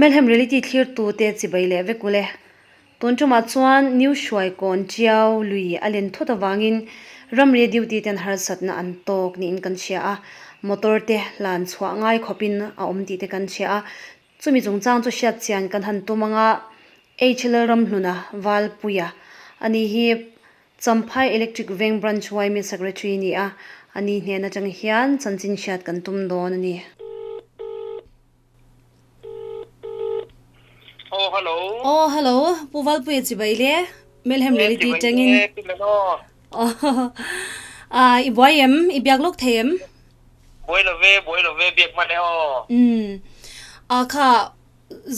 Melhem Reality thlirtute chibai leh vek ule. Tun tumah chuan New Hruaikawn Tiau lui a len thut avangin ramri duty ten harsatna an tawk niin kan hria a, motor te hlan chhuah ngai khawpin a awm tih te kan hria a. Chumi chungchang chu hriat chian kan han tum anga HLL Ramhluna Valpuia a ni hi Champhai Electric Veng Branch yma Secretary ni a, a ni hnen atang hian chanchin hriat kan tum dawn a ni. Aw hello. Aw hello Pu Valpuia chibai le Melhem Reality tangin. Aw i buai em i biak lawk thei em? Buai lo ve buai lo ve biak hman e aw. Umm a kha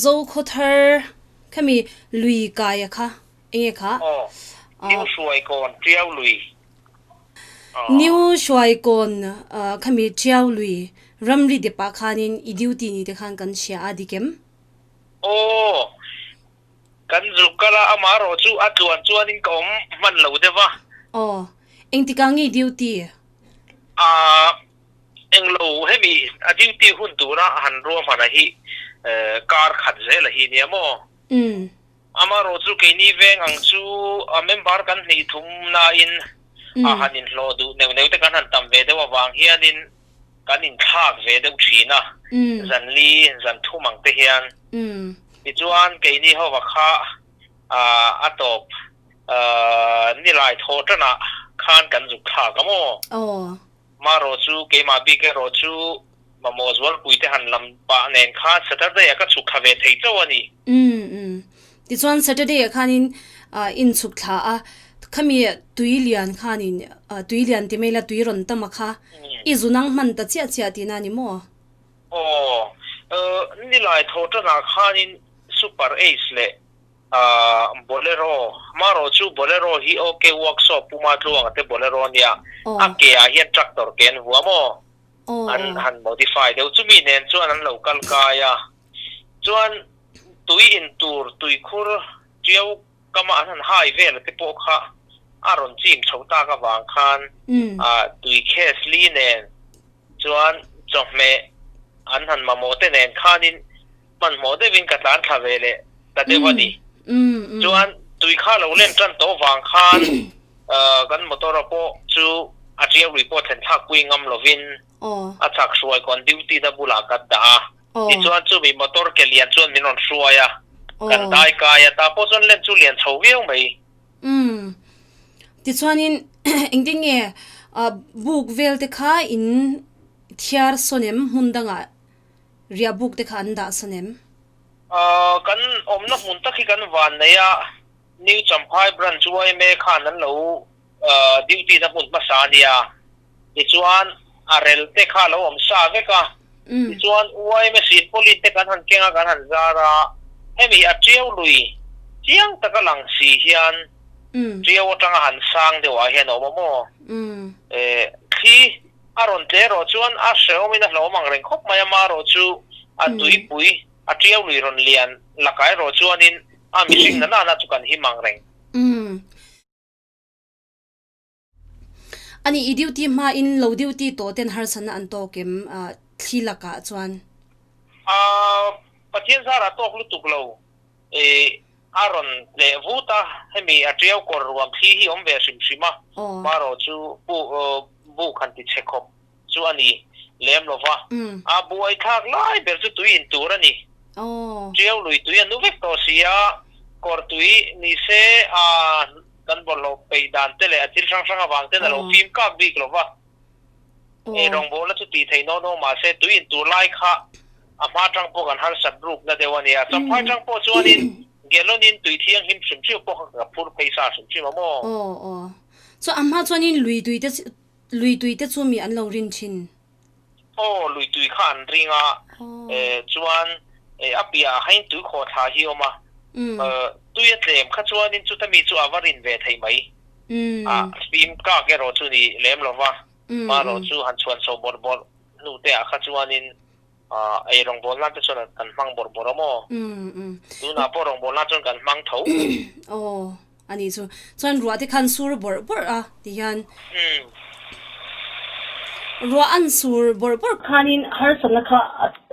Zo khawthar khami lui kai a kha enge kha? Aw New Hruaikawn Tiau lui. New Hruaikawn khami Tiau lui ramri depah khanin i duty ni te khan kan hria a dik em? Aw kan zuk kal a amaherawh chu a tluan chuanin ka awm hman lo deuh a. Aw engtikah nge i duty? Aaa englo hemi a duty hun tura han ruahman a hi kar khat zel a hi nia maw? Umm. Amaherawh chu keini veng ang chu a member kan hnih thum nain a han inhlawh duh neuh neuh te kan han tam ve deuh avang hianin kan inthlak ve deuh thin a, zan li zan thum ang te hian. Tichuan keini hova kha a tawp nilai thaw tanah khan kan zuk thlak a maw? Marawh chu keimah bik erawh chu mamawh zualpui te han lam pah nen khan Saturday ah ka chhuk thla ve thei chauh a ni. Umm umm. Tichuan Saturday ah khanin in chhuk thla a, khami tui lian khanin tui lian ti mai la tui rawn tam a kha i zunang hman ta chiah chiah tihna a ni maw? Aw, nilai thaw tanah khanin Super Ace leh Bolero, marawh chu Bolero hi OK Workshop Puma Tluanga te Bolero ania, a ke ah hian tractor ke an vuah maw? An han modify deuh, chumi nen chuan an lo kal kai a, chuan tui in tur tuikhur tiau kama an han hai vel te pawh kha a rawn chim chho tak avang khan tui case li nen chuan chawhmeh an han mamawh te nen khanin Hmanhmawh deuhin ka tlan thla ve leh ta deuh a ni. Chuan tui kha lo len tan tawh vang khan kan motor a pawh chu a tiau lui pawh thlen thlak pui ngam lovin a chhak hruai kawn duty na bulah kan dah a. Tichuan chumi motor ke lian chuan min rawn hruai a, kan dai kai a, tah pawh chuan len chu lian chho viau mai. Tichuanin engtin nge buk vel te kha in thiar sawn em hmun dangah? Riah buk te kha an dah san em? Kan awmna hmun tak hi kan van nei a, New Champhai Branch yma khan an lo duty na hmun hmasa a nia. Tichuan a rel te kha a lo awm sa vek a, tichuan yma silpawlin te kan han keng a, kan han zar a, hemi a tiau lui chiang taka lang si hian tiau atanga han sang deuhah hian a awm a maw? Thli A rawn tle erawh chuan a hrehawmin a hlawm ang reng khawp mai a, marawh chu a tuipui a tiau lui rawn lian lakah erawh chuanin a mihring na nana chu kan him ang reng. Umm. Ani i duty hma in lo duty tawh ten harsatna an tawk em thli lakah chuan? Ahh Pathian zarah tawk lutuk lo i a rawn tleh vut a, hemi a tiau kawr ruam thli hi awm ve hrim hrim a, marawh chu pu buk han ti chhe khawp chu a ni lem lo va, a buai thlak lai ber chu tui in tur a ni. Tiau lui tui a nu vek tawh si a, kawr tui ni se a kan bawlhhlawh peih dan te leh a thil hrang hrang avang ten a lo fim kak bik lo va. Ei rawngbawlna chu tih theih nawn awm mahse tui in tur lai kha a hma tang pawh kan harsat rukna deuh a nia. Champhai tang pawh chuanin gallon in tui thianghlim hrim hrim pawh kha ka phur phei sa hrim hrim a maw? Aw aw. Chu a hma chuanin lui tui te lui tui te chu mi an lo rin thin. Aw lui tui kha an ring a, chuan a piah ah khain tui khawh thla hi a awm a, tui a tlem kha chuanin chuta mi chu a va rin ve thei mai. A fim kak erawh chu ni lem lo va, marawh chu han chhuan chho bawrh bawrh hnu te ah kha chuanin ei rawngbâwl nan te chuan kan hmang bawrh bawrh a maw? Tunah pawh rawngbâwl nan chuan kan hmang tho. Aw, a nih chu. Chuan ruah te khan sur bawrh bawrh a ti hian. Ruah an sur bawrh bawrh khanin harsatna kha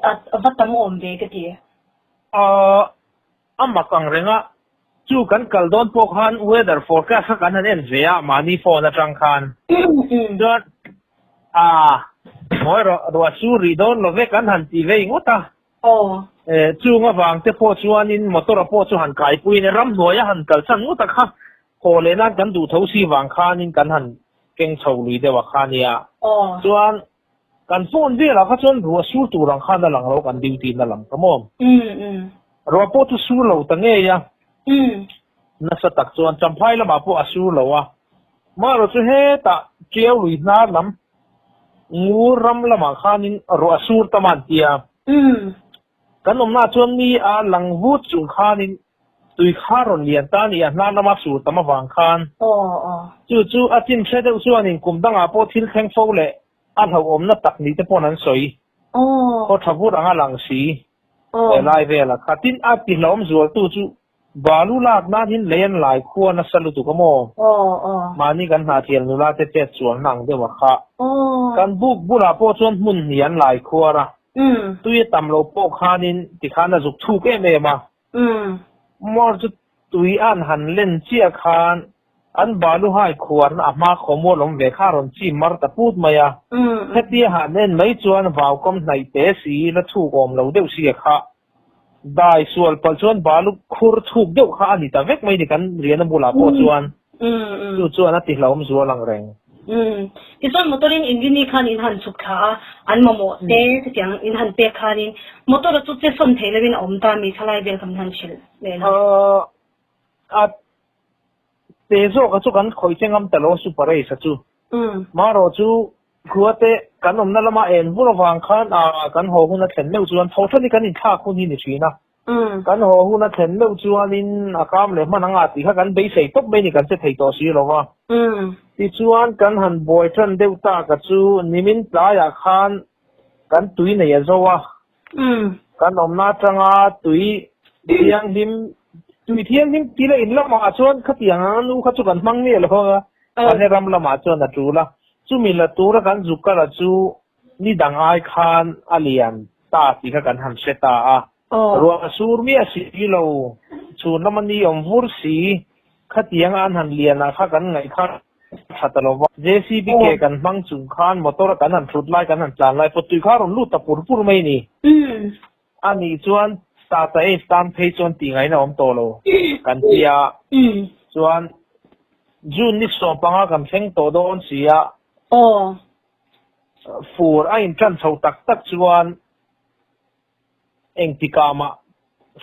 a va tam awm ve ka ti. A mak ang reng a, chu kan kal dawn pawh khan weather forecast kha kan han en ve a mahni phone atang khan. Chuan a ngawi rawh ruah su rih dawn lo ve kan han ti vei ngawt a. Chung avang te pawh chuanin motor a pawh chu han kaipuiin ramhnuai a han kalsan ngawt a kha haw leh nan kan duh tho si vang khanin kan han keng chho lui deuh a kha nia. Chuan Kan phone velah kha chuan ruah sur tur ang khan a lang lo kan duty na lam ka maw? Ruah pawh chu sur lo ta ngei a. Nasa tak chuan Champhai lamah pawh a sur lo a. Marawh chu hetah Tiau lui hnar lam Ngur ram lamah khanin ruah a sur tam a an ti a. Kan awmnaah chuan mi a lang vut chung khanin tui kha rawn lian ta a ni a, hnar lama sur tam avang khan. Chu chu a chin hre deuh chuanin kum dangah pawh thil thleng fo leh a hlauhawmna tak ni te paw'n an sawi. Khaw tha vur anga lang si helai velah kha. Tin, a ti hlauhawm zualtu chu Balu lak nan hin lei an lai khua nasa lutuk a maw? Mahni kan hnahthial nula te chet chualna ang deuh a kha. Kan buk bulah pawh chuan hmun hnih an lai khuar a. Tui a tam lo pawh khanin tikhan a zuk thuk em em a. Muar chu tui an han len chiah khan an balu hai khuarna a hma khaw mual awm ve kha a rawn chim mar ta put mai a. Hetia han en mai chuan vaukam hnaih te si la chhuk awm lo deuh si a kha. Dai sual palh chuan balu khur chhuk deuh kha a ni ta vek mai ni kan riahna bulah pawh chuan chu chuan a ti hlauhawm zual ang reng. Tichuan motor in Inrini khan in han chhuk thla a, an mamawh te chutiang in han pek khanin motor a chu che sawn theih loin a awm ta mi thalai vel kha min han hrilh leh lo. A te zawk a chu kan khawih che ngam ta lo a super ace a chu. Marawh chu Khua te kan awmna lama en vur avang khan ah kan haw hun a thlen meuh chuan tho than hi kan inthlak hun hi ni thin a. Kan haw hun a thlen meuh chuanin a kam leh hman anga tih kha kan beisei tawp mai ni kan che thei tawh si lo va. Tichuan kan han buai tan deuh tak a chu nimin tlaiah khan kan tui nei a zo a. Kan awmna atanga tui thianghlim tui thianghlim tih leh in lamah chuan khatiang anga nu kha chu kan hmang miah lo a, kan he ram lamah chuan a tul a. Chumi la tura kan zuk kala chu ni dang ai khan a lian ta tih kha kan han hre ta a. Ruah sur miah si lo, chhun lama ni awm vur si, khatiang an han lian ah kha kan ngaih kha tha ta lo va. JCB ke kan hmang chung khan motor a kan han thut lai kan han tlan lai pawh tui kha a rawn lut ta pur pur mai a ni. A nih chuan Tata Ace tan phei chuan tih ngaihna awm tawh lo kan ti a. Chuan June ni 15 kan thleng tawh dawn si a. Fur a intan chho tak tak chuan Engtikah mah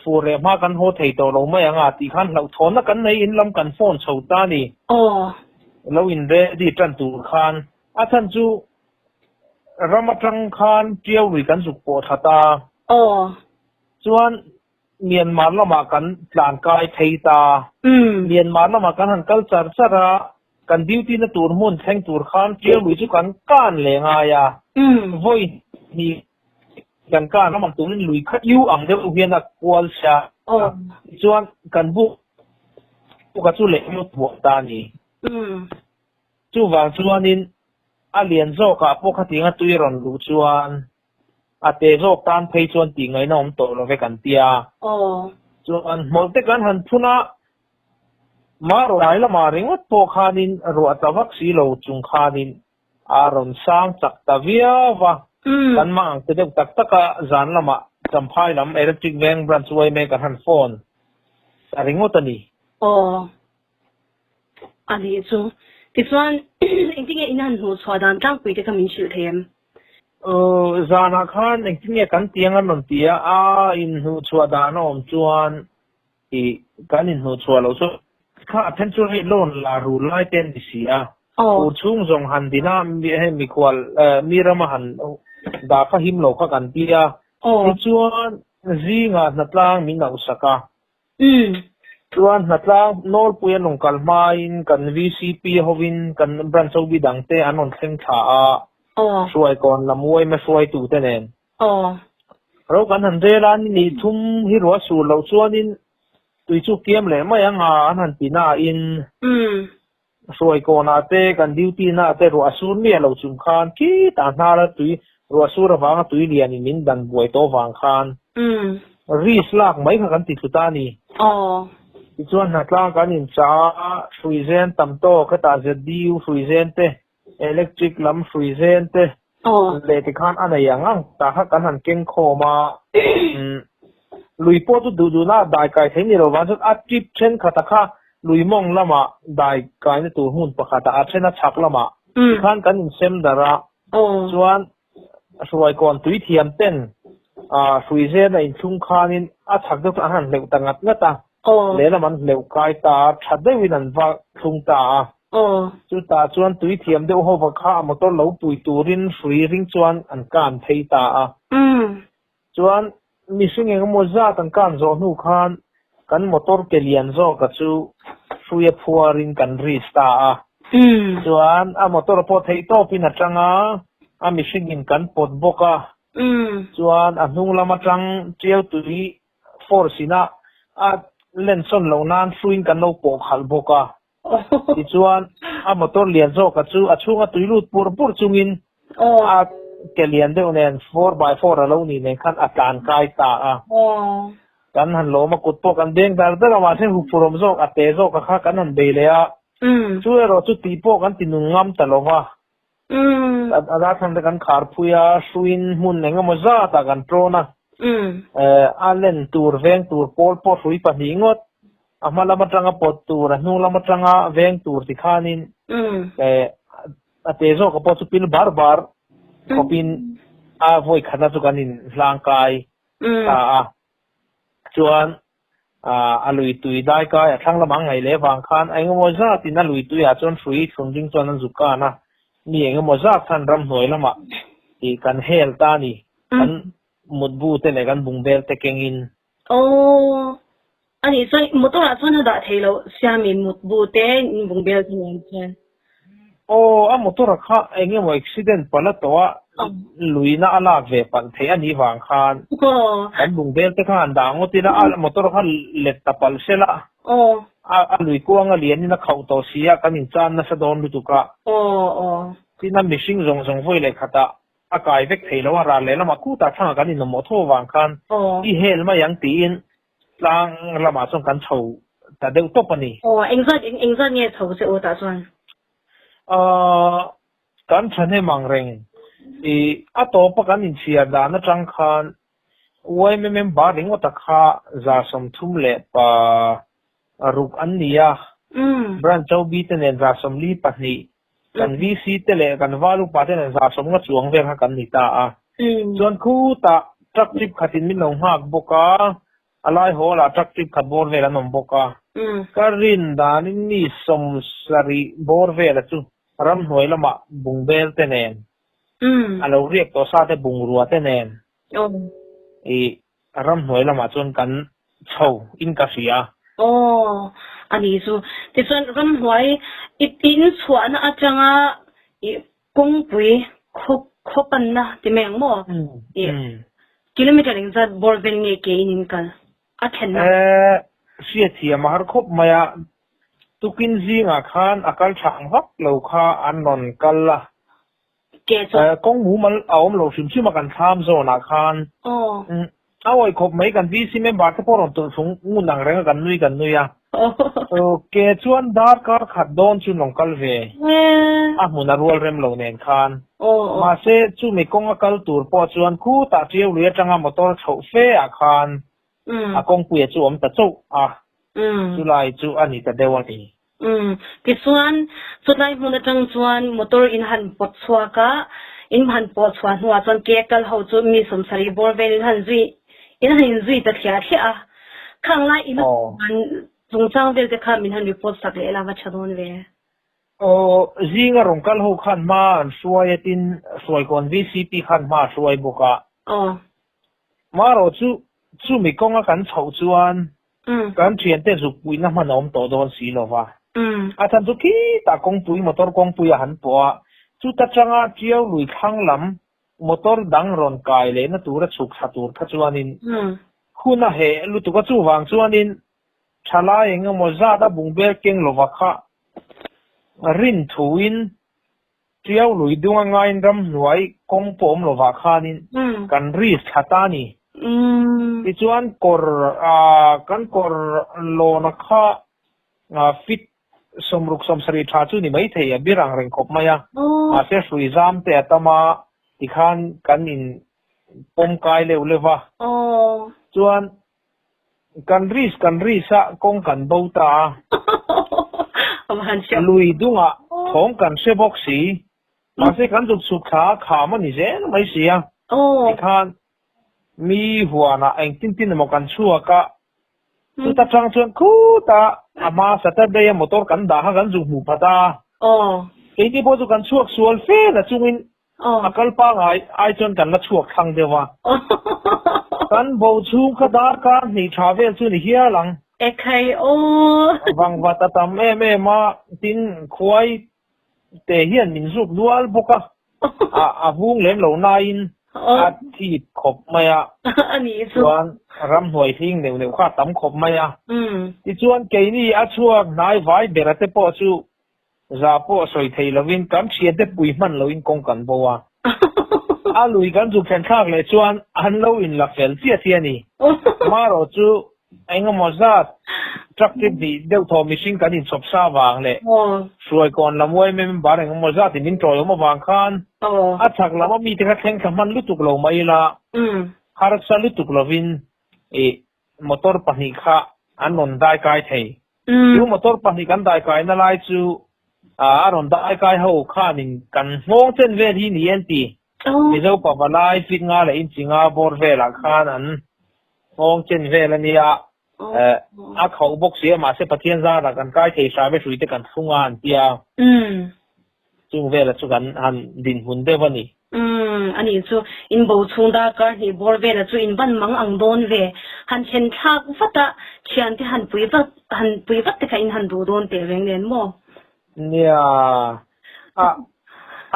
fur leh hma kan haw thei tawh lo mai ang a tih khan hlauhthawnna kan nei in lam kan phone chho ta a ni. Lo in ready tan tur khan a chhan chu ram atang khan Tiau lui kan zuk pawh thla ta. Chuan Myanmar lamah kan tlan kai thei ta. Myanmar lamah kan han kal char char a, kan duty na tur hmun thleng tur khan Tiau lui chu kan kan leh ngai a. Vawi hnih Kan kar lam ang turin lui kha iu ang deuh hian a kual sia a, tichuan kan buk a chu leh emaw thuah ta a ni. Chuvang chuanin a lian zawkah pawh khatianga tui a rawn luh chuan a te zawk tan phei chuan tih ngaihna awm tawh lo ve kan tia. Chuan hmawlh te kan han phun a, Marawh lamah ringawt pawh khanin ruah tla vak si lo chung khanin A rawn sang chak ta viau va, kan mah ang te deuh tak tak a, zan lamah Champhai lam Electric Veng Branch yma kan han phone ta ringawt a ni. Aw, a nih chu. Tichuan, engtin nge in han hnuhchhuah dan tlangpui te kha min hrilh thei em? Aw, zanah khan engtin nge kan tiang an rawn ti a, a inhnuhchhuah dan a awm chuan I kan inhnuhchhuah loh chu kha a then chu hei loan la rul lai te an ni si a, fur chhung zawng han din a hei mikhual mi rama han dah kha him lo kha kan ti a, tichuan zingah hnatlang min auhsak a, chuan hnatlang nawlpui an rawn kal hmain kan VCP hovin kan branch OB dang te an rawn thleng thla a, hruaikawn lam uaima hruaitute nen. Aw. Ro kan han rel a, ni thum hi ruah sur loh chuanin tui chu kiam leh mai ang a, an han ti nain hruai kawnah te kan duty naah te ruah sur miah lo chung khan khitah hnara tui ruah sur avanga tui lianin min dan buai tawh vang khan. Risk lak mai kha kan ti thlu ta a ni. Tichuan hnatlang kan inchah a, hruizen tam tawk hetah ZDU hruizen te, electric lam hruizen te leh tikhan a nei ang ang tah kha kan han keng khawm a. Lui pawh chu duh duhna a dai kai thei ni lo vang chuan a trip thenkhat a kha lui mawng lamah dai kaina tur hmun pakhatah a then a chhak lamah tikhan kan insem darh a. Chuan Hruaikawn tui thiam ten hruizen a inthlung khanin a chhak deuh chu an han hleuh ta ngat ngat a, lehlam an hleuh kai ta a, tha deuhin an va thlung ta a. Chutah chuan tui thiam deuh hova kha a motor lo pui turin hrui ring chuan an kan phei ta a. Chuan mihring engemaw zat an kan zawh hnu khan kan motor ke lian zawka chu hruia phuarin kan risk ta a. Chuan a motor pawh theih tawpin a tang a, a mihringin kan pawt bawk a. Chuan a hnung lam atang tiau tui force ina a lensawn loh nan hruiin kan lo pawh khalh bawk a. Tichuan a motor lian zawka chu a chhunga tui lut pur pur chungin a ke lian deuh nen 4x4 a lo nih nen khan a tlan kai ta a. Kan han lawm a, kut pawh kan beng dar dar a, mahse huphurhawm zawk a te zawka kha kan han bei leh a. Chu erawh chu tih pawh kan ti nung ngam ta lo va. A darthlang te kan khar phui a, hruin hmun eng emaw zatah kan ṭawn a. A len tur veng tur pawl pawh hrui pahnih ngawt, a hma lam aṭanga pawt tur, a hnung lam aṭanga veng tur ti khanin a te zawka pawh chu pil bar bar khawpin a vawi khatna chu kan inhlangkai ta a. Chuan a lui tui dai kai a thlang lamah a ngaih leh vang khan engemaw zatin a lui tuiah chuan hrui thlun ding chuan an zuk kan a, mi engemaw zat khan ramhnuai lamah tih kan hel ta a ni, kan mutbu te leh kan bungbel te kengin. Aw, a nih chuan motor ah chuan a dah thei loh Siami mutbu te bungbel te nen chuan. Aw, a motor a kha engemaw accident palh a tawh a, luina a lak ve palh theih a nih vang khan kan bungbel te kha han dah ngawt ila a motor kha let ta palh sel a, a lui kuang a lianin a khauh tawh si a, kan inchan nasa dawn lutuk a. Tin a mihring zawng zawng vawi leh khatah a kai vek thei lo a, ral lehlamah khutah thlangah kan inawmawh tho avang khan i hel mai ang tiin Tlang lamah chuan kan chho ta deuh tawp a ni. Aw, engzat engzat nge chho che u tah chuan? Aaa, kan thahnem ang reng. I a tawpa kan inchhiar dan atang khan yma member ringawta kha 36 an ni a, Branch OB te nen 42, kan VC te leh kan val upa te nen 90 chuang vel kha kan ni ta a. Chuan khutah truck trip khatin min lo nghak bawk a, a lai hawl ah truck trip khat bawr vel an awm bawk a. Ka rin danin mi 70 bawr vela chu ramhnuai lamah bungbel te nen, a lo riak tawh sa te bungrua te nen i Ramhnuai lamah chuan kan chho in ka hria. Aw, a ni chu. Tichuan ramhnuai i in chhuahna atanga i kawngpui khaw khaw panna ti mai ang maw? I kilometer engzat bawr vel nge ke in in kal a thlenna? Eh, hriatthiam a har khawp mai a. Tukin zingah khan a kal thang vak lo kha an rawn kal a. Kawng mumal a awm lo hrim hrim a kan thlam zawnah khan a awih khawp mai kan VC member te pawh rawn tawlh thlung ngun ang reng a kan nui kan nui a. Ke chuan darkar khat dawn chu rawn kal ve a hmun a rual rem lo nen khan. Mahse chumi kawng a kal tur pawh chuan khutah Tiau lui atanga motor chhoh fe ah khan a kawngpuia chu awm ta chauh a, chulai chu a ni ta deuh a ni. Umm. Tichuan, chulai hmun atang chuan motor in han pawt chhuak a, in han pawh chhuah hnuah chuan ke kal ho chu mi 70 bawr vel in han zui, in han inzui ta thliah thliah a. Khang lai in an chungchang vel te kha min han report sak leh la va tha dawn ve. Aw, zinga rawn kal ho khan hma an hruai a tin Hruaikawn VCP khan hma a hruai bawk a. Aw. Marawh chu chumi kawnga kan chhoh chuan Kan thiante zuk puihna hman a awm tawh dawn si lo va. A chhan chu khitah kawngpui, motor kawngpui a han pawh a, chuta tanga Tiau lui thlang lam motor dang rawn kai lehna tura chhuk thla tur kha chuanin hun a heh lutuk a, chuvang chuanin thalai eng emaw zat a bungbel keng lova kha rin thuin Tiau lui dung a ngaiin ramhnuai kawng pawh awm lovah khanin kan risk thla ta a ni. Tichuan kawr kan kawr lawna kha fit 60 70 tha chu ni mai thei a bir ang reng khawp mai a. Mahse hrui zam te a tam a tikhan kan in pawm kai leuh leuh va. Chuan Kan ris kan ris a, kawng kan bo ta a. Lui dungah thawng kan hre bawk si. Mahse kan zuk chhuk thla a kham a ni zel mai si a. Tikhan mi huanah engtin tin emaw kan chhuak a, chuta tang chuan khuta a hma Saturday a motor kan dah kha kan zuk hmuh phat a. Keini pawh chu kan chhuak sual fe la chungin A kal pangai ai chuan kan la chhuak thlang deuh a. Kan bo chhung kha darkar hnih tha vel chu ni hial ang. Ekhai aw. Vangvat a tam em em a, tin khuai te hian min zuk nual bawk a, a vung lem lo nain a thip khawp mai a. Chuan ramhnuai hling neuh neuh kha a tam khawp mai a. Tichuan keini a chhuak hnai vai bera te pawh chu Za pawh sawi thei lovin kan thiante pui hman loin kawng kan bo a. A lui kan zuk thlen thlak leh chuan an lo inla fel chiah chiah a ni. Marawh chu engemaw zat truck trip hnih deuh thaw mihring kan inchhawp sa vang leh hruaikawn lam yma member engemaw zatin min tawiawm avang khan a chhak lam a mite kha thleng thla hman lutuk lo mai ila harsa lutuk lovin ih motor pahnih kha an rawn daikai thei. Chu motor pahnih kan daikaina lai chu a rawn daikai ho khanin kan nghawng chen vel hi ni an ti. Mizo pavalai fit nga leh inchi nga bawr velah khan an nghawng chen vel a nia. A khauh bawk si a, mahse Pathian zarah kan kai thei hram e hruite kan thlung a an tia. Chung vela chu kan han dinhmun deuh a ni. Umm, a nih chu. In bo chhung darkar hnih bawr vela chu in van mang ang dawn ve. Han thlen thlak vat a, thiante han pui vat, han pui vat te kha in han duh dawn teh reng nen maw? Nia, a,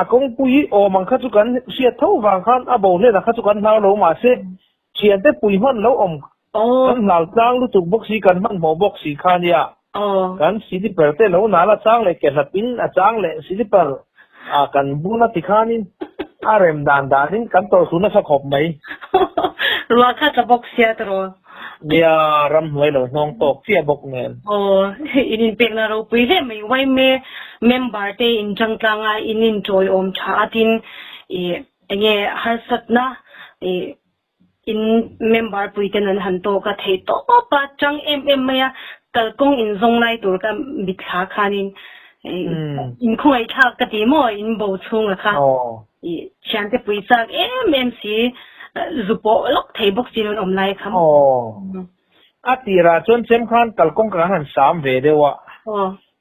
a kawngpui awm ang kha chu kan hriat tho vang khan a bo hlen ang kha chu kan hlau lo mahse thiante pui hman lo awm kan hlau tlang lutuk bawk si, kan hmanhmawh bawk si kha nia. Kan slipper te lo nal a chang leh ke hlapin a chang leh slipper a kan bun a tikhanin a rem dan danin kan tawrhlu nasa khawp mai. Ruah kha tla bawk sia tiraw? Nia, ramhnuai lo hnawng tawk chiah bawk nen. Aw, in inpekna ropui hle mai. Yma member te in tangtlang a, in intawiawm tha a tin i enge harsatna i In member puiten an han tawk a, theih tawp a, chang em em mai a, kalkawng in zawng lai tur ka mitthla khanin in khawngaihthlak ka ti maw, in bo chhunga kha i thiante pui chak em em si, zu pawh lawk thei bawk si rawn awm lai kha maw. A tirah chuan chem khan kalkawng kan han sam ve deuh a,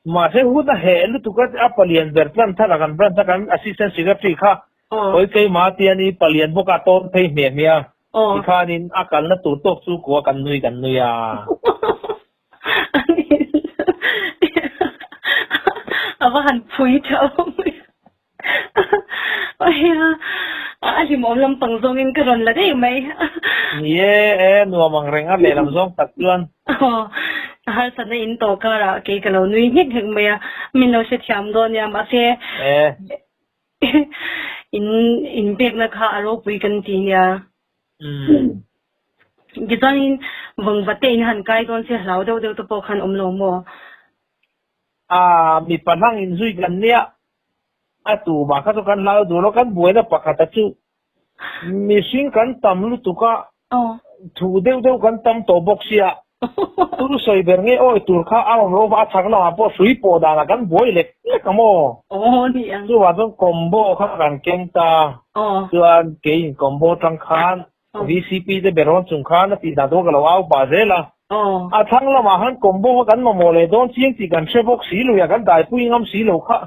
mahse hun a heh lutuk a, a palian ber tlan thar a kan branch a kan assistant secretary kha Hawi keimah tian i palian bawk a tawn phei hmiah hmiah a, tikhanin a kalna tur tawk chu kua kan nui kan nui a. A va han phui tha awm mai. A hlimawm lampang zawngin ka rawn la daih mai. Ni e, e, nuam ang reng a lehlam zawng tak chuan. Aw, harsatna in tawh karah kei ka lo nui nghek nghek mai a, min lo hrethiam dawn nia, mahse. E. In inpekna kha a ropui kan ti nia. Tichuanin vawngva te in han kai dawn che hlau deuh deuh te pawh khan awm lo maw? A mipa hnang inzui kan nia, a tumah kha chu kan hlau duh lo, kan buaina pakhata chu Mihring kan tam lutuk a, thu deuh deuh kan tam tawh bawk sia, tur sawi ber nge awi tur kha a rawn rova a chhak lamah pawh hrui pawh danah kan buai lek lek a maw? Chuvang chuan combo kha kan keng ta, chuan keiin combo tang khan VCP te ber rawn chung khan a tih dan tur ka lo au pah zel a, a thlang lamah khan combo kha kan mamawh leh dawn chiang tih kan hre bawk si lo, kan daipui ngam si lo kha.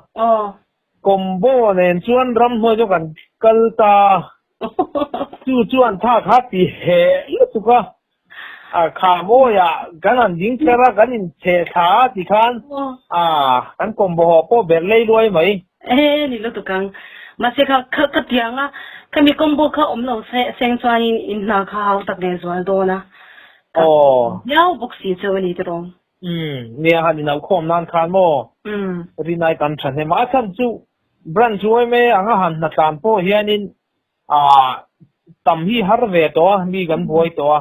Combo nen chuan ramhnuai chu kan kal ta a, chu chuan tha kha ti heh lutuk a, a khamawi ah kan han ding kher a, kan incheh thla a ti khan a kan combo haw pawh berh lei luai mai. E ni lutuk ang, mahse kha kha ka tiang a, khami combo kha awm lo seng chuanin in hna kha hau tak leh zual dawn a, ka viau bawk si cheu a ni tiraw. Umm, nia han inauhkhawm nan khan maw? Umm. Rinai kan tha hnem a, a chhan chu branch yma anga han hnatlan pawh hianin ah tam hi har ve tawh a, mi kan buai tawh a.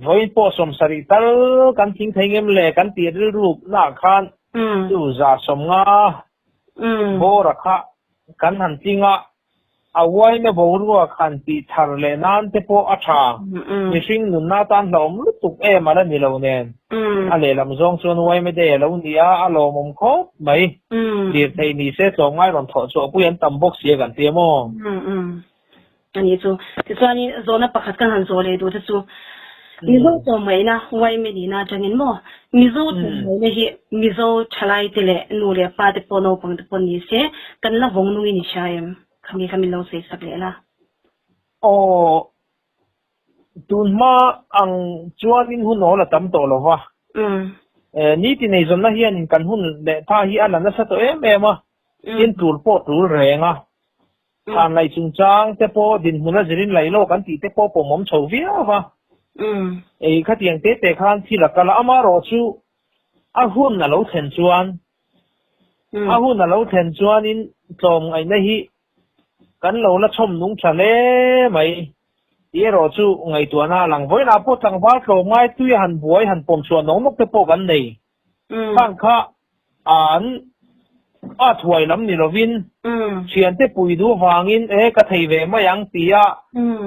Vawiin pawh 70 tal kan thing thei ngem le kan tih rilru naah khan chu 150 bawra kha kan han tling a, a uaina boruak han tih thar leh nan te pawh a tha. Mihring nunna atan hlauhawm lutuk em a la ni lo nen. A lehlam zawng chuan uaima day a lo ni a, a lawmawm khawp mai. Lirthei ni se tlawmngai rawn thawh chhuahpui an tam bawk si a kan ti a maw? A nih chu. Tichuanin zawhna pakhat kan han zawh leh duh te chu Mizo tlawmngaihna YMA nihna atangin maw Mizo tlawmngaihna hi Mizo thalai te leh nu leh pa te pawh naupang te pawh ni se kan la vawng nungin i hria em? Khami kha min lo sawi sak leh la. Aw, tunhma ang chuanin hun awl a tam tawh lo va. Nitin eizawnna hianin kan hun leh tha hi a la nasa tawh em em a, tin tul pawh tul reng a. Thlan laih chungchang te pawh dinhmun a zirin laih lawk an tih te pawh pawmawm chho viau a. Ei khatiang te te khan thil a kal a, amaherawh chu a hun a lo thlen chuan a hun a lo thlen chuanin tlawmngaihna hi kan lo la chhawm nung tha hle mai tih erawh chu ngaihtuahna a lang. Vawiinah pawh tlangval tlawmngai tui a han buai han pawm chhuah nawk nawk te pawh kan nei. Khang kha an a thuai lam ni lovin thiante pui duh vangin e ka thei ve mai ang tia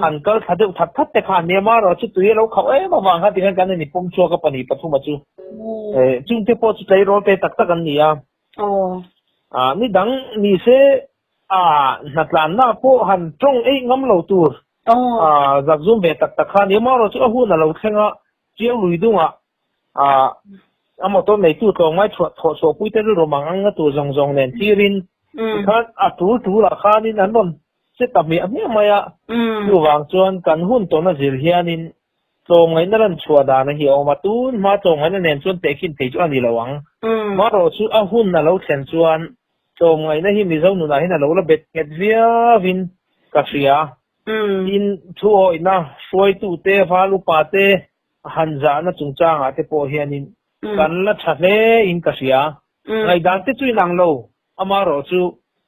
han kal thla deuh that that te kha an nia marawh chu tui a lo khauh em avang khan tikhan kan in pawm chhuak a pahnih pathum a chu chungte pawh chu tleirawl te tak tak an ni a ni dang ni se a hnatlanna pawh han tawng eih ngam lo tur zakzum ve tak tak kha a nia marawh chu a hun a lo thleng a Chiang lui dungah ah a motor neitu tlawmngai chhuah thawh chhuahpui te rilru mang ang a tur zawng zawng nen thirin tikhan a tul tulah khanin an rawn che ta hmiah hmiah mai a. Chuvang chuan kan hun tawna zir hianin tlawmngaihna lan chhuah dana hi a awm a, tun hma tlawmngaihna nen chuan tehkhin thei chu a ni lo ang. Marawh chu a hun a lo thlen chuan tlawmngaihna hi Mizo nunah hian a lo la bet nghet viauin ka hria. Tin, thuawihna hruaitute, val upate han zahna chungchangah te pawh hianin kan la tha hle in ka hria. Ngaihdan te chu inang lo, amaherawhchu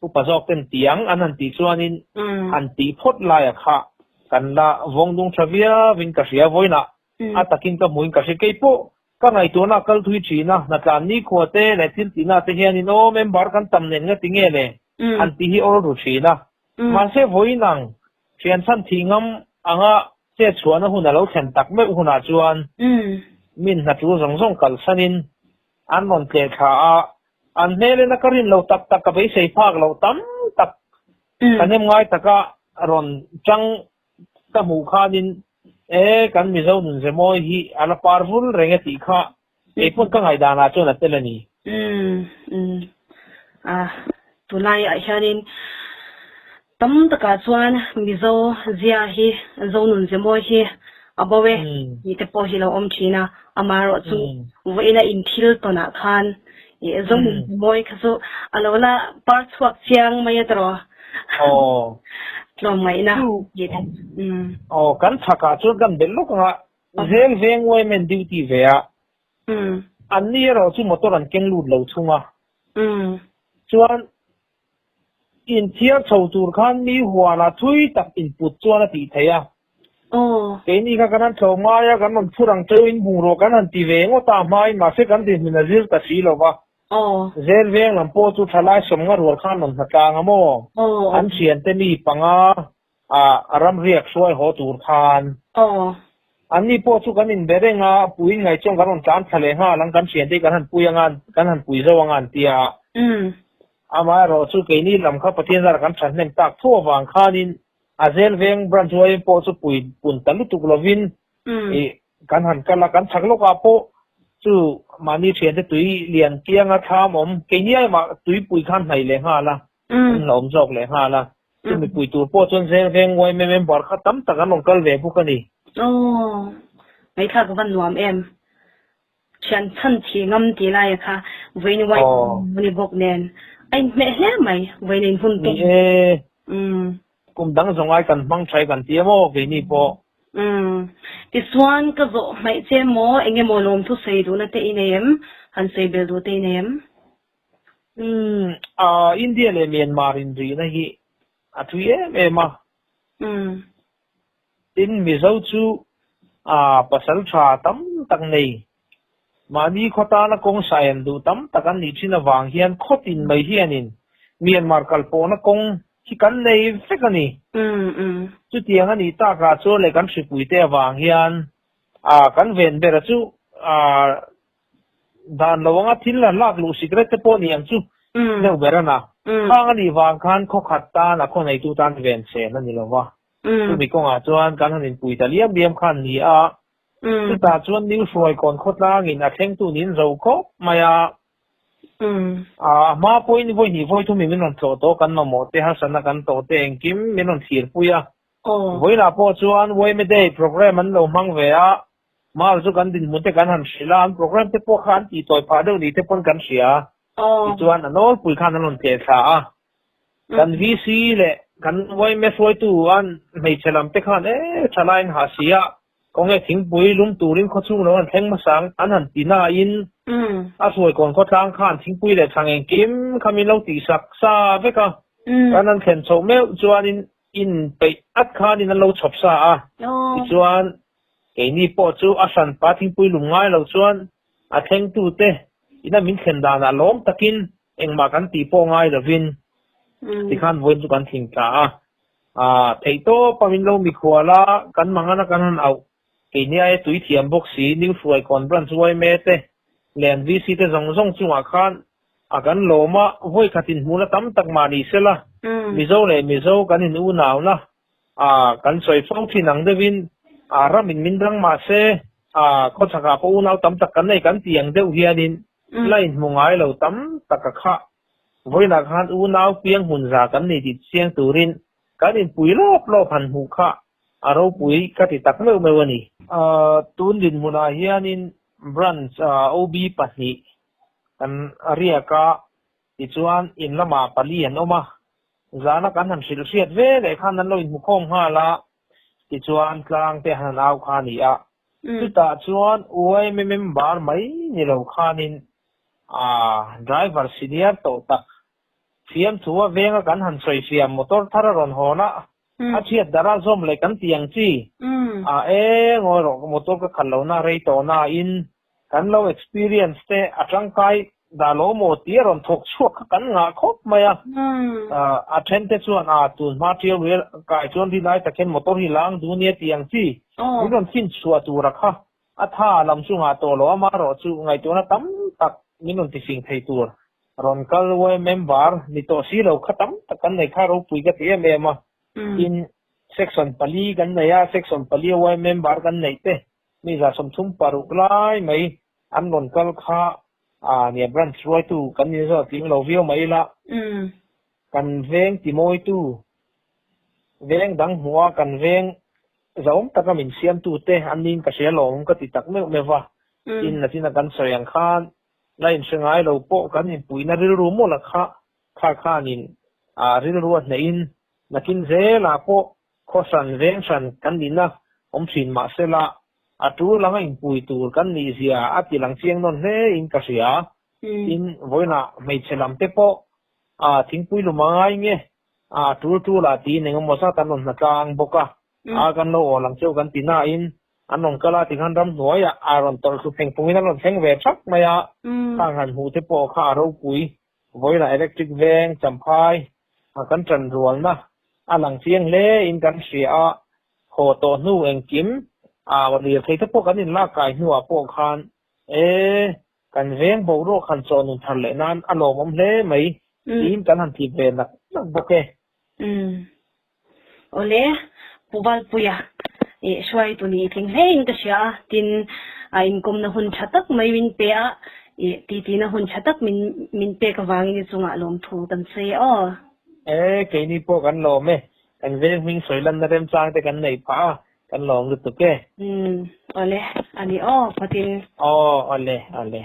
upa zawk ten tiang an han tih chuanin han tih phawt laia kha kan la vawng dung tha viauin ka hria. Vawiinah a takin ka hmuin ka hria. Keipawh ka ngaihtuahna a kal thui thin a, hnatlan nikhua te leh thil tihna te hianin aw member kan tam nen nga ti nge le han tih hi awl ru thin a. Mahse vawiin ang thian chhan thih ngam anga chet chhuahna hun a lo thlen tak meuh hunah chuan min hna tul zawng zawng kalsanin an rawn tleh thla a, an hmelena ka rin lo tak tak ka beisei phak lo tam tak ka hnem ngai taka rawn chang ka hmuh khanin e kan Mizo nun ze mawi hi a la par vul reng e tih kha Keipawh ka ngaihdanah chuan a tel a ni. Umm umm ah tunlaiah hianin tam takah chuan Mizo zia hi Zonun Zemawi hi a bo e tih te pawh hi lo awm thin a, amaherawh chu vawiina inthil tawnah khan Zonun Zemawi kha chu a lo la par chhuak chiang mai a tawh. Aw. Tlawmngaihna tih te. Umm. Aw kan chhakah chuan kan belh lawk ang a, Zel veng women duty ve a, an ni erawh chu motor an keng lut lo thung a. Chuan inthiar chho tur khan mi huanah thui tak input chuan a tih theih a. Keini kha kan han thlawh ngai a, kan rawn phur ang cheu in bungraw kan han ti ve ngawt a hmain mahse kan dinhmun a zir ta si lo va. Zel veng lam pawh chu thalai 50 rual khan rawn hnatlang a maw? An thiante mi panga a ramriak hruai haw tur khan. An ni pawh chu kan inbe reng a, puiin ngai chuan kan rawn tlan thla leh nghal ang, kan thiante hi kan han pui anga, kan han pui zo anga an ti a. Amaherawh chu keini lam kha Pathian zara kan thahnem tak tho avang khanin a zel veng branch YM pawh chu pui pun ta lutuk lovin ih kan han kal a, kan chhak lawkah pawh chu mahni thiante tui lian kianga thlam awm, keini aimah tuipui khan hnaih leh nghal a, an la awm zawk leh nghal a. Chu mipui tur pawh chuan zel veng YMA member kha tam tak an rawn kal ve bawk a ni. Aw, ngaihthlak a van nuam em. Thian chhan thi ngam tih laia kha vawiin YMA ni bawk nen a inhmeh hle mai vawiin a inhun tawh. Ni e, kum dang zawng ai kan hmang tha kan ti em aw keini pawh. Umm, tichuan ka zawh hmaih che maw eng emaw lawmthu sawi duhna te i nei em? Han sawi bel duh te i nei em? Umm, India leh Myanmar inrihna hi a thui em em a. Tin, Mizo chu a pasal tha tam tak nei, mahni khaw tana kawng sai an duh tam tak an nih thin avang hian khaw tin mai hianin Myanmar kal pawhna kawng hi kan nei vek a ni. Chutiang a nih takah chuan leh kan hripuite avang hian kan ven bera chu Dan lo anga thil han lak luh sikret te pawh ni ang chu deuh ber a na. Khang a nih vang khan khaw khat tan a khaw neitu tan ven chen a ni lo va. Chumi kawngah chuan kan han inpui ta liam liam khan ni a. Chutah chuan New Hruaikawn khawtlangin a thlengtu niin zo khawp mai a. A hma pawhin vawi hnih vawi thum in min rawn tlawh tawh kan mamawh te harsatna kan tawh te engkim min rawn thlirpui a. Vawiinah pawh chuan Yma Day programme an lo hmang ve a. Mal chu kan dinhmun te kan han hrilh a, an programme te pawh kha an tih tawi phah deuh ni te pawn kan hria a. Tichuan a nawlpui khan an rawn tleh thla a. Kan VC leh kan yma hruaitu an hmeichhe lam te khan e thalai an hah si a, khawnge thingpui lum turin khawchhung lo an thleng hmasa ang an han ti nain a hruaikawn khawtlang khan thingpui leh chhang engkim kha min lo tihsak sa vek a. Kan han thlen chhoh meuh chuanin inpeih at khanin an lo chhawp sa a. Tichuan Keini pawh chu a hranpa thingpui lum ngai lo chuan a thlengtute ina min thlen danah lawm takin engmah kan tih pawh ngai lovin tikhan vawiin chu kan thing tla a. Theihtawpa min lo mikhual a, kan mangana kan han auh. Keini aia tui thiam bawk si, New Hruaikawn Branch yma te leh an VC te zawng zawng chungah khan a kan lawm a, vawi khatin hmuhna tam tak mah ni sela, Mizo leh Mizo kan in unauna A, kan sawi fo thin ang deuhin a ramin min dang mah se a khawchhakah pawh unau tam tak kan nei kan ti ang deuh hianin la inhmu ngai lo tam tak a khah. Vawiinah khan unau piang hmun za kan nei tih chiang turin kan inpui lawp lawp han hmuh kha a ropui ka ti tak meuh meuh a ni. Tun dinhmunah hianin Branch OB pahnih kan riak a, Tichuan, in lamah pali an awm a, zana kan han hrilh hriat ve leh khan an lo inhmukhawm nghal a, tichuan tlang te han au kha a ni a. Chutah chuan yma member mai ni lo khanin aa driver senior tawh tak fiamthua venga kan han sawi fiam motor thar a rawn hawn a, a chhiat darh a zawm leh kan ti ang chi a e ngawi rawh motor ka khalh lohna rei tawh nain Kan lo experience te a tangkai dah lo maw tih a rawn thawk chhuak kha kan ngah khawp mai a. A then te chuan a tun hma tiau rel kai chuan ri lai tak hian motor hi lang duh nia tih ang chi min rawn fin chhuah tura kha a tha lam chu ngah tawh lo a amaherawh chu ngaihtuahna tam tak min rawn tifing thei tur rawn kal yma member ni tawh si lo kha tam tak kan nei kha ropui ka ti em em a. Tin section pali kan nei a, section pali a yma member kan neih te Mi 35 lai mai an rawn kal kha a nia branch hruaitu kan ni zawh tling lo viau mai ila kan veng timawitu veng dang hmuh a kan veng zahawm taka min siamtu te an niin ka hria lawm ka ti tak meuh meuh va tin natina kan sawi ang khan la inhre ngai lo pawh kan inpuihna rilru mawlh a kha kha khanin a rilru a hnehin nakin zelah pawh Khaw hran veng hran kan nihna awm thin mah sela, a tul anga inpui tur kan nih zia a ti lang chiang nawn hle in ka hria. Tin, vawiinah hmeichhe lam te pawh a thingpui lum a ngai nge, a tul tul ah tiin engemaw zat an rawn hna tlang bawk a, a kan lo awl ang cheu kan ti nain an rawn kal a tikhan ramhnuaiah a rawn tawlh thlu pheng phungin an rawn thleng ve thak mai a, khang han hmuh te pawh kha a ropui. Vawiinah electric veng Champhai a kan ṭan rualna a lang chiang hle in kan hria a, haw tawh hnu engkim a lirthei te pawh kan inlak kai hnuah pawh khan e kan veng boruak han chaw nun thar leh nan a lawmawm hle mai tiin kan han tlip ve nak nak bawk e. Umm. Awle, Pu Valpuia i hruaitu ni tling hle in ka hria a, tin a inkawmna hun tha tak mai min pe a, i titina hun tha tak min min pek avangin i chungah lawmthu kan sawi e aw. E, keini pawh kan lawm e, kan veng hming sawi lanna remchang te kan neih phah a, kan lawm lutuk e. Umm, awle, a ni aw, phawtin. Aw, awle, awle.